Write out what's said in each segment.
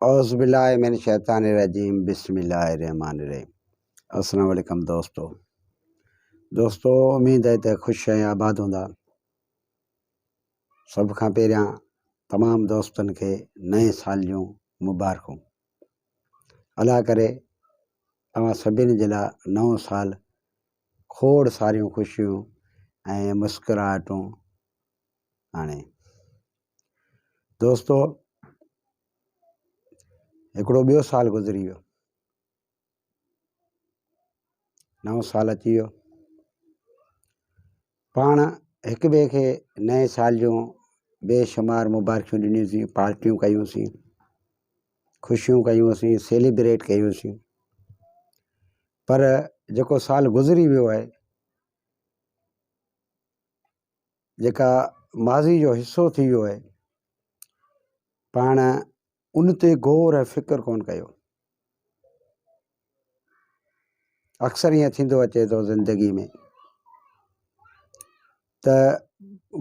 اعوذ بالله من الشيطان الرجيم بسم الله الرحمن الرحيم السلام عليڪم دوستو دوستو اميد آهي ته خوش ۽ آباد هوندا سڀ کان پهريان تمام دوستن کي نئين سال جون مبارڪون الله ڪري اوهان سڀني جي لاء نئون سال کوڙ ساريون خوشيون ۽ مسڪراهٽون آڻي دوستو هڪڙو ٻيو سال گذري ويو نئون سال اچي ويو پاڻ هڪ ٻئي کي نئين سال جون بي شمار مبارڪيون ڏنيونسين پارٽيون ڪيونسين خوشيون ڪيونسين سيليبريٽ ڪيونسين پر جيڪو سال گذري ويو آهي جيڪا ماضي جو حصو ٿي ويو آهي پاڻ ان تي غور ۽ فڪر ڪونه ڪيو اڪثر ائين ٿيندو اچي ٿو زندگي ۾ ته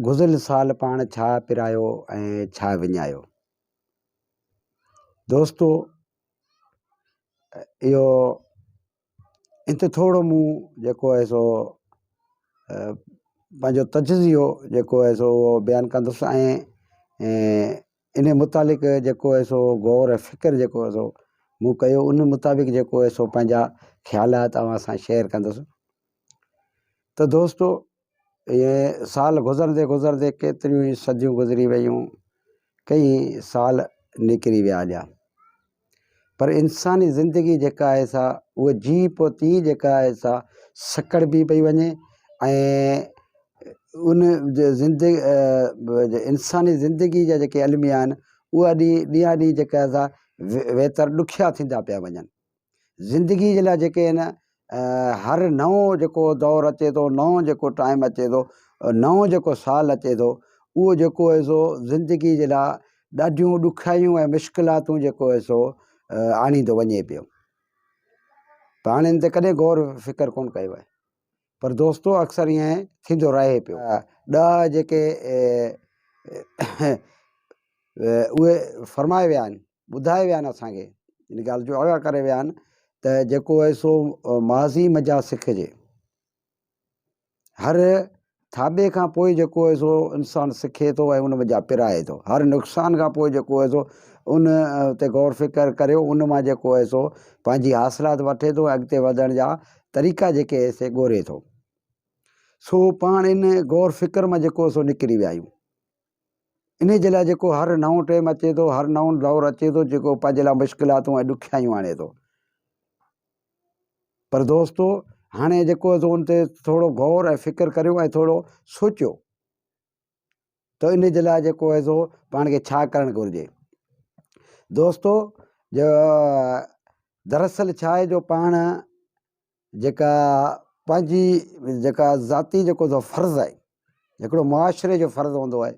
گذريل سال پاڻ ڇا پرايو ۽ ڇا وڃايو دوستو اهو هتي ٿورو مون جيڪو آهي سو پنهنجو تجزيو جيڪو آهي سو اهو بيان ڪندس ۽ ان متعلق جيڪو آهي سو غور ۽ فڪر جيڪو آهي سو مون ڪيو ان مطابق جيڪو آهي سو پنهنجا خيالات اوهان سان شيئر ڪندس ته دوستو اهي سال گذرندي گذرندي ڪيتريون ئي صديون گذري ويون، ڪئين سال نڪري ويا هليا. پر انساني زندگي جيڪا آهي سا اها جيئن پوء تيئن جيڪا آهي سا سڪڙبي پئي وڃي ۽ ان انساني زندگي جا جيڪي الميا آهن اها ڏينهن ڏينهان ڏينهن جيڪا آهي سا ويتر ڏکيا ٿيندا پيا وڃن. زندگي جي لاء جيڪي آهن هر نئون جيڪو دور اچي ٿو نئون جيڪو ٽائيم اچي ٿو نئون جيڪو سال اچي ٿو اهو جيڪو آهي سو زندگي جي لاء ڏاڍيون ڏکيائيون ۽ مشڪلاتون جيڪو آهي سو آڻيندو وڃي پيو پاڻ ان تي ڪڏهن غور فڪر ڪونه ڪيو آهي پر دوستو اڪثر ائين ٿيندو رهي پيو ڏاها جيڪي اهي فرمائي ويا آهن ٻڌائي ويا آهن اسان کي ان ڳالهه جو آگاهه ڪري ويا آهن ته جيڪو آهي سو ماضي منجهان سکجي هر ٿاٻي کان پوء جيڪو آهي سو انسان سکي ٿو ۽ ان منجهان پرائي ٿو هر نقصان کان پوء جيڪو آهي سو ان تي غور فڪر ڪريو ان مان جيڪو آهي سو پنهنجي حاصلات وٺي ٿو ۽ اڳتي وڌڻ جا طريقا جيڪي سي ڳولي ٿو سو پاڻ ان غور فڪر مان جيڪو سو نڪري ويا آهيون انهيء جي لاء جيڪو هر نئون ٽيم اچي ٿو، هر نئون دور اچي ٿو، جيڪو پنهنجي لاء مشڪلاتون ۽ ڏکيائيون آڻي ٿو. پر دوستو هاڻي جيڪو سو ان تي ٿورو غور ۽ فڪر ڪريو ۽ ٿورو سوچيو ته ان جي لاء جيڪو آهي سو پاڻ کي ڇا ڪرڻ گهرجي. دوستو دراصل ڇا آهي جو پاڻ جيڪا پنهنجي جيڪا ذاتي جيڪو سو فرض آهي هڪڙو معاشري جو فرض هوندو آهي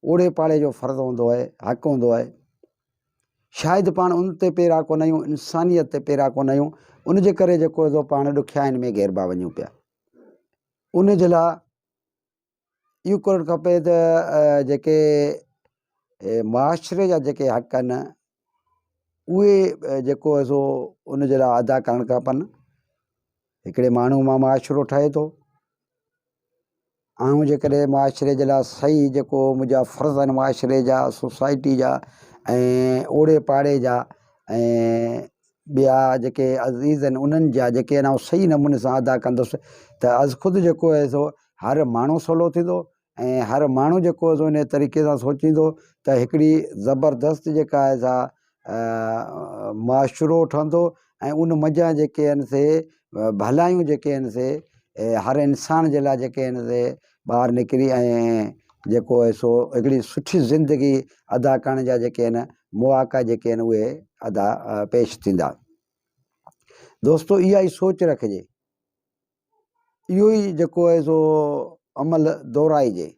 اوڙي پاڙي جو فرض هوندو آهي حق هوندو آهي شايد پاڻ ان تي پيرا ڪونه آهيون انسانيت تي پيرا ڪونه آهيون ان جي ڪري جيڪو سو پاڻ ڏکيائين ۾ گهيربا وڃون پيا ان جي لاء اهو ڪرڻ کپي ته جيڪي معاشري جا جيڪي حق آهن اهي جيڪو آهي سو ان جي لاء ادا ڪرڻ کپن هڪڙي ماڻهو مان معاشرو ٺهي ٿو آئون جيڪڏهن معاشري جي لاء صحيح جيڪو منهنجا فرض آهن معاشري جا سوسائٽي جا ۽ اوڙي پاڙي جا ۽ ٻيا جيڪي عزيز آهن انهن جا جيڪي آهن آئون صحيح نموني سان ادا ڪندس ته از خود جيڪو آهي سو هر ماڻهو سولو ٿيندو ۽ هر ماڻهو جيڪو آهي سو ان طريقي سان سوچيندو ته هڪڙي زبردست جيڪا آهي سا معاشرو ٺهندو ۽ ان منجهان جيڪي آهن سي ڀلايون جيڪي آهن سي هر انسان جي لاء جيڪي آهن سي ٻاهر نڪري ۽ جيڪو آهي سو هڪڙي سٺي زندگي ادا ڪرڻ جا جيڪي آهن مواقع جيڪي آهن اهي ادا پيش ٿيندا دوستو اها ئي سوچ رکجي اهو ئي جيڪو آهي سو عمل دهرائجي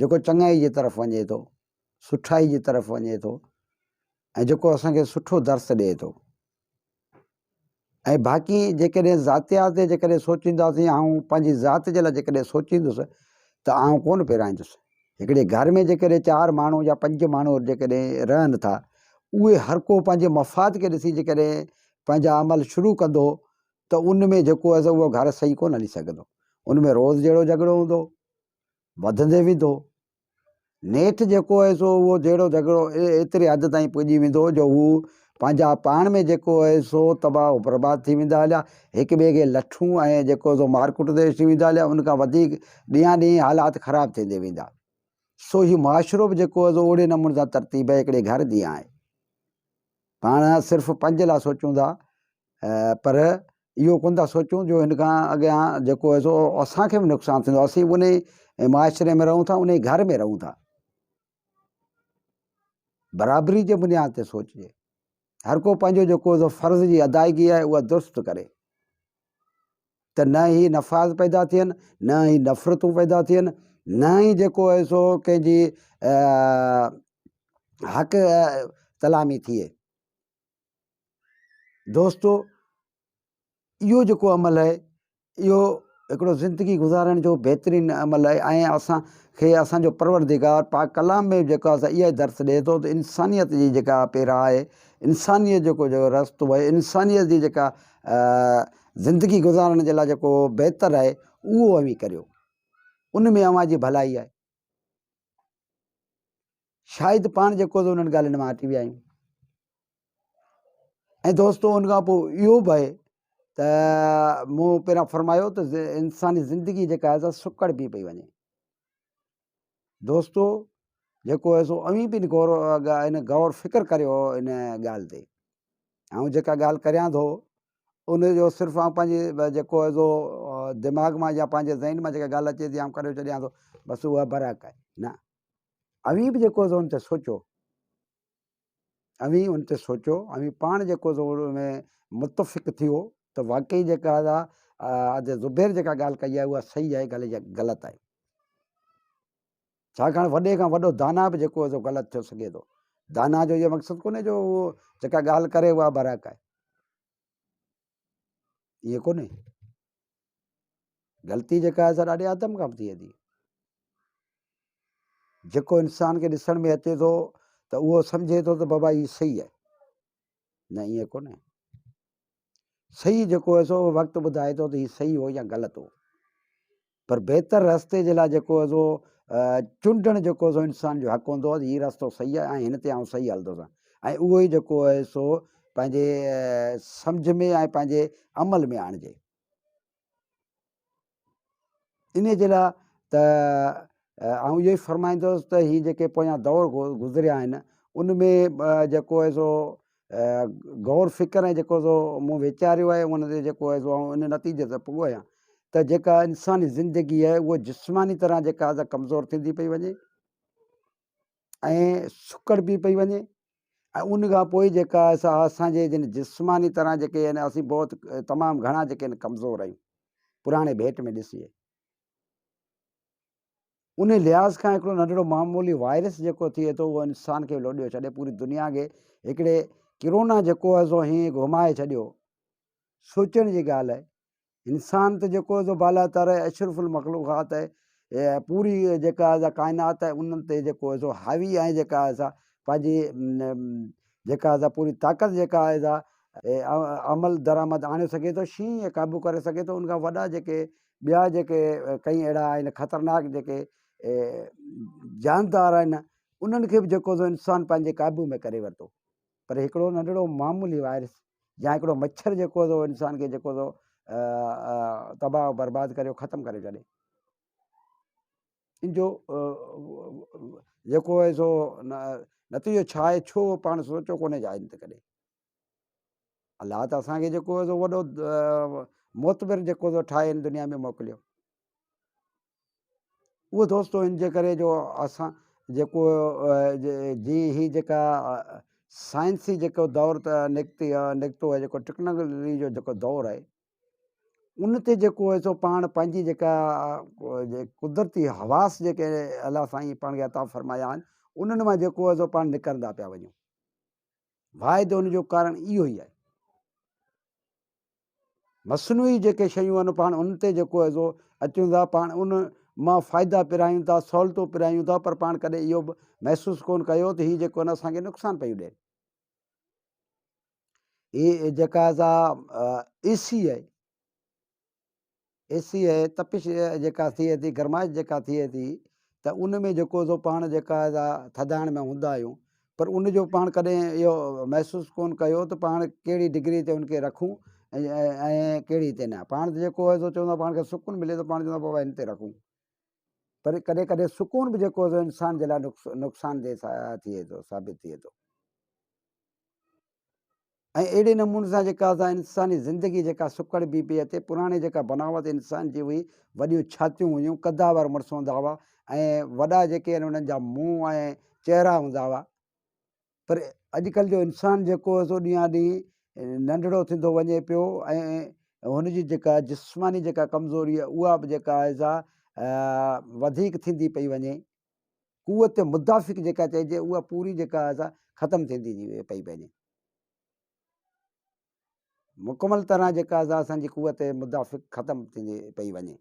جيڪو چڱائي جي طرف وڃي ٿو سٺائي جي طرف وڃي ٿو ۽ جيڪو اسانکي سٺو درس ڏئي ٿو ۽ باقي جيڪڏهن ذاتيات تي جيڪڏهن سوچينداسين آئون پنهنجي ذات جي لاء جيڪڏهن سوچيندس ته آئون ڪونه ڦيرائيندس هڪڙي گهر ۾ جيڪڏهن چار ماڻهو يا پنج ماڻهو جيڪڏهن رهن ٿا اهي هر ڪو پنهنجي مفاد کي ڏسي جيڪڏهن پنهنجا عمل شروع ڪندو ته ان ۾ جيڪو آهي سو اهو گهر صحيح ڪونه هلي سگهندو. ان ۾ روز جهڙو جهڳڙو هوندو، وڌندي ويندو. نيٺ جيڪو آهي سو اهو جهيڙو جهڳڙو ايتري حد تائين پڄي ويندو جو هو پنهنجا پاڻ ۾ جيڪو آهي سو تباهه و برباد ٿي ويندا هليا، هڪ ٻئي کي لٺون ۽ جيڪو سو مارڪٽ تي اچي ويندا هليا، ان کان وڌيڪ ڏينهان ڏينهن حالات خراب ٿيندي ويندا. سو هي معاشرو به جيڪو آهي سو اهڙي نموني سان ترتيب هڪڙي گهر جيان آهي. پاڻ صرف پنهنجي لاء سوچون ٿا پر اهو ڪونه ٿا سوچون جو هن کان اڳيان جيڪو آهي سو اسانکي به نقصان ٿيندو. اسين به ان معاشري ۾ رهون ٿا، ان گهر ۾ رهون ٿا. برابري جي بنياد تي سوچجي، هر ڪو پنهنجو جيڪو سو فرض جي ادائگي آهي اها درست ڪري ته نه ئي نفاذ پيدا ٿين، نه ئي نفرتون پيدا ٿين، نه ئي جيڪو آهي سو ڪنهن جي حق تلامي ٿئي. دوستو اهو جيڪو عمل آهي اهو هڪڙو زندگي گذارڻ جو بهترين عمل آهي ۽ اسان کي اسانجو پروردگار پاڪ ڪلام ۾ جيڪو آهي اها ئي درس ڏئي ٿو ته انسانيت جي جيڪا پيرا آهي، انسانيت جيڪو جيڪو رستو آهي، انسانيت جي جيڪا زندگي گذارڻ جي لاء جيڪو بهتر آهي اهو اوهين ڪريو، ان ۾ اوهان جي ڀلائي آهي. شايد پاڻ جيڪو انهن ڳالهين مان هٽي ويا آهيون. ۽ دوستو ان کان پوء اهو به آهي ته مون پهريان فرمايو ته انساني زندگي جيڪا آهي سا سڪڙ به پئي وڃي. دوستو جيڪو آهي سو اوهين به غور ان غور فڪر ڪريو ان ڳالهه تي. آئون جيڪا ڳالهه ڪريان ٿو ان جو صرف آئون پنهنجي جيڪو آهي سو دماغ مان يا پنهنجي ذهن مان جيڪا ڳالهه اچي ٿي آئون ڪريو ڇڏيان ٿو بس اها برحق آهي نه، اوهين به جيڪو آهي سو ان تي سوچو، اوهين ان تي سوچو، اوهين پاڻ جيڪو سو ان ۾ متفق ٿيو ته واقعي جيڪا ادي زبير جيڪا ڳالهه ڪئي آهي اها صحيح آهي غلط آهي. ڇاڪاڻ وڏي کان وڏو دانا به جيڪو آهي سو غلط ٿيو سگهي ٿو. دانا جو اهو مقصد ڪونهي جو اهو جيڪا ڳالهه ڪري اها برحق آهي، ائين ڪونهي. غلطي جيڪا آهي سا ڏاڏي آدم کان به ٿئي ٿي. جيڪو انسان کي ڏسڻ ۾ اچي ٿو ته اهو سمجهي ٿو ته بابا هي صحيح آهي، نه ائين ڪونهي. صحيح جيڪو آهي سو وقت ٻڌائي ٿو ته هي صحيح هو يا غلط هو، پر بهتر رستي جي لاء جيڪو آهي سو چونڊڻ جيڪو سو انسان جو حق هوندو آهي. هي رستو صحيح آهي ۽ هن تي آئون صحيح هلندوس ۽ اهو ئي جيڪو آهي سو پنهنجي سمجهه ۾ ۽ پنهنجي عمل ۾ آڻجي. انهيء جي لاء ته آئون اهو ئي فرمائيندس ته هي جيڪي پويان دور گذريا آهن ان ۾ جيڪو آهي سو غور فڪر ۽ جيڪو سو مون ويچاريو آهي ان تي جيڪو آهي سو آئون ان نتيجي تي پڳو آهيان ته جيڪا انساني زندگي آهي اها جسماني طرح جيڪا آهي ڪمزور ٿيندي پئي وڃي ۽ سڪڙبي پئي وڃي ۽ ان کان پوء جيڪا آهي سا اسانجي جن جسماني طرح جيڪي آهن اسين بہت تمام گهڻا جيڪي آهن ڪمزور آهيون پراڻي ڀيٽ ۾ ڏسجي. ان لحاظ کان هڪڙو ننڍڙو معمولي وائرس جيڪو ٿئي ٿو اهو انسان کي لوڏيو ڇڏي، پوري دنيا کي هڪڙي ڪرونا جيڪو آهي سو هيئن گهمائي ڇڏيو. سوچڻ جي ڳالهه آهي، انسان ته جيڪو آهي سو بالا تر آهي، اشرف المخلوقات آهي، پوري جيڪا آهي سا ڪائنات آهي انهن تي جيڪو آهي سو حاوي آهي جيڪا آهي سا پنهنجي جيڪا آهي سا پوري طاقت جيڪا آهي سا عمل درآمد آڻي سگهي ٿو، شينهن کي قابو ڪري سگهي ٿو، ان کان وڏا جيڪي ٻيا جيڪي ڪئين اهڙا آهن خطرناڪ جيڪي جاندار آهن انهن کي به جيڪو سو انسان پنهنجي قابو ۾ ڪري ورتو، پر هڪڙو ننڍڙو معمولي وائرس يا هڪڙو مڇر جيڪو سو انسان کي جيڪو سو تباهه و برباد ڪريو ختم ڪري ڇڏي. ان جو جيڪو آهي سو نتيجو ڇا آهي ڇو پاڻ سوچيو ڪونهي جا آهن ته ڪڏهن الله ته اسان کي جيڪو آهي سو وڏو معتبر جيڪو سو ٺاهي هن دنيا ۾ موڪليو. اهو دوستو ان جي ڪري جو اسان جيڪو جي هي جيڪا سائنسي جيڪو دور ته نڪتي نڪتو آهي جيڪو ٽيڪنالاجي جو جيڪو دور آهي ان تي جيڪو آهي سو پاڻ پنهنجي جيڪا قدرتي حواس جيڪي الله سائين پاڻ کي عطا فرمايا آهن انهن مان جيڪو آهي سو پاڻ نڪرندا پيا وڃون. واحد ان جو ڪارڻ اهو ئي آهي. مصنوعي جيڪي شيون آهن پاڻ ان تي جيڪو آهي سو اچون ٿا، پاڻ ان مان فائدا پرايون ٿا، سهولتون پرايون ٿا، پر پاڻ ڪڏهن اهو به محسوس ڪونه ڪيو ته هي جيڪو آهن اسان کي نقصان پيون ڏين. هي جيڪا سا اي سي آهي، اي سي آهي، تپش جيڪا ٿئي ٿي، گرمائش جيڪا ٿئي ٿي ته ان ۾ جيڪو سو پاڻ جيڪا سا ٿڌائڻ ۾ هوندا آهيون پر ان جو پاڻ ڪڏهن اهو محسوس ڪونه ڪيو ته پاڻ ڪهڙي ڊگري تي ان کي رکون ۽ ڪهڙي تي نه. پاڻ ته جيڪو آهي سو چوندا پاڻ کي سڪون ملي ٿو پاڻ چوندا بابا هن تي رکون، پر ڪڏهن ڪڏهن سڪون به جيڪو آهي سو انسان جي لاء نقصان ده ٿئي ٿو، ثابت ٿئي ٿو. ۽ اهڙي نموني سان جيڪا اسان انساني زندگي جيڪا سڪڙ بي پئي اچي، پراڻي جيڪا بناوت انسان جي هئي، وڏيون ڇاتيون هيون، قداور مڙس هوندا هئا ۽ وڏا جيڪي آهن انهن جا منهن ۽ چهرا هوندا هئا، پر اڄڪلهه جو انسان جيڪو هو سو ڏينهان ڏينهن ننڍڙو ٿيندو وڃي پيو ۽ هن جي جيڪا جسماني جيڪا ڪمزوري آهي اها به جيڪا آهي سا وڌيڪ ٿيندي پئي وڃي. قوت مدافق جيڪا چئجي اها پوري جيڪا آهي سا ختم ٿيندي پئي وڃي. مڪمل طرح جيڪا آهي سا اسان جي قوت مدافق ختم ٿيندي پئي وڃي.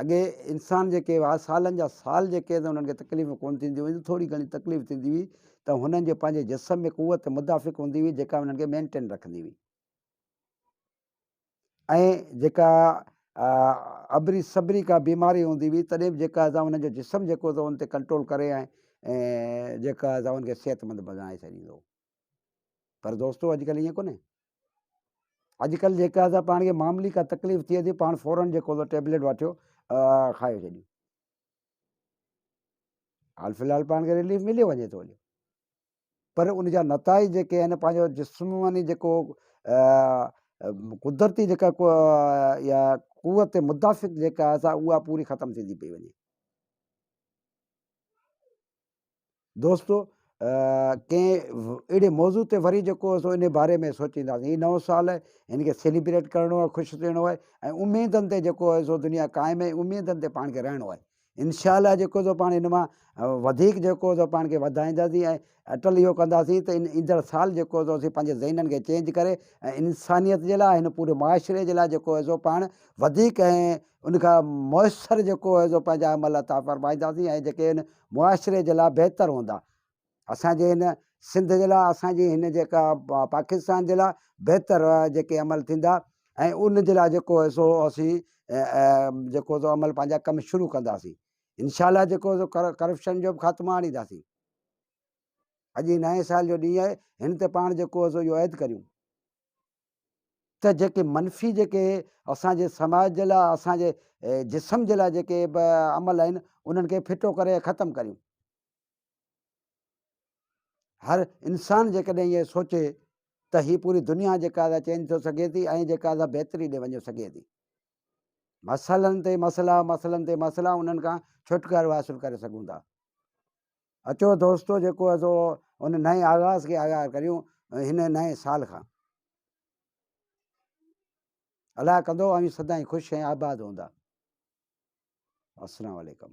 اڳي انسان جيڪي هئا سالن جا سال جيڪي انهن کي تڪليفون ڪونه ٿينديون هيون، ٿوري گهڻي تڪليف ٿيندي هئي ته هنن جي پنهنجي جسم ۾ قوت مدافق هوندي هئي جيڪا انهن کي مينٽين رکندي هئي. ۽ جيڪا ابري سبري ڪا بيماري هوندي هئي تڏهن به جيڪا سا ان جو جسم جيڪو سو ان تي ڪنٽرول ڪري ۽ جيڪا سا ان کي صحت مند بڻائي ڇڏيندو هو. پر دوستو اڄڪلهه ائين ڪونهي. اڄڪلهه جيڪا سا پاڻ کي معمولي ڪا تڪليف ٿئي ٿي پاڻ فورن جيڪو سو ٽيبليٽ وٺيو کايو ڇڏيو. حال في الحال پاڻ کي رليف مليو وڃي ٿو. پر ان جا نتائج جيڪي آهن پنهنجو جسماني جيڪو قدرتي جيڪا يا قوت مدافعت جيڪا آهي سا اها پوري ختم ٿيندي پئي وڃي. دوستو ڪنهن اهڙي موضوع تي وري جيڪو سو ان باري ۾ سوچينداسين. هي نئون سال آهي، هن کي سيليبريٽ ڪرڻو آهي، خوش ٿيڻو آهي ۽ اميدن تي جيڪو آهي سو دنيا قائم آهي، اميدن تي پاڻ کي رهڻو آهي. انشاء الله جيڪو سو پاڻ ان مان وڌيڪ جيڪو سو پاڻ کي وڌائينداسين ۽ اٽل اهو ڪنداسين ته ان ايندڙ سال جيڪو سو اسين پنهنجي ذهنن کي چينج ڪري ۽ انسانيت جي لاء هن پوري معاشري جي لاء جيڪو سو پاڻ وڌيڪ ۽ ان کان مؤثر جيڪو سو پنهنجا عمل عطا فرمائينداسين ۽ جيڪي ان معاشري جي لاء بهتر هوندا اسان جي هن سنڌ جي لاء اسان جي هن جيڪا پاڪستان جي لاء بهتر جيڪي عمل ٿيندا ۽ ان جي لاء جيڪو آهي سو اسين جيڪو سو عمل پنهنجا ڪم شروع ڪنداسين انشاء الله جيڪو سو ڪرپشن جو به خاتمو آڻينداسين. اڄ هي نئين سال جو ڏينهن آهي هن تي پاڻ جيڪو آهي سو اهو عهد ڪريون ته جيڪي منفي جيڪي اسان جي سماج جي لاء اسان جي جسم جي لاء جيڪي به عمل آهن انهن کي ڦٽو ڪري ختم ڪريون. هر انسان جيڪڏهن ائين سوچي ته هي پوري دنيا جيڪا سا چينج ٿو سگهي ٿي ۽ جيڪا سا بهتري ڏي وڃي سگهي ٿي. مسئلن تي مسئلا، مسئلن تي مسئلا، انهن کان ڇوٽڪارو حاصل ڪري سگهون ٿا. اچو دوستو جيڪو آهي سو ان نئين آغاز کي آگاهه ڪريون هن نئين سال کان. الله ڪندو اوهين سدائين خوش ۽ آباد هوندا. السلام عليڪم.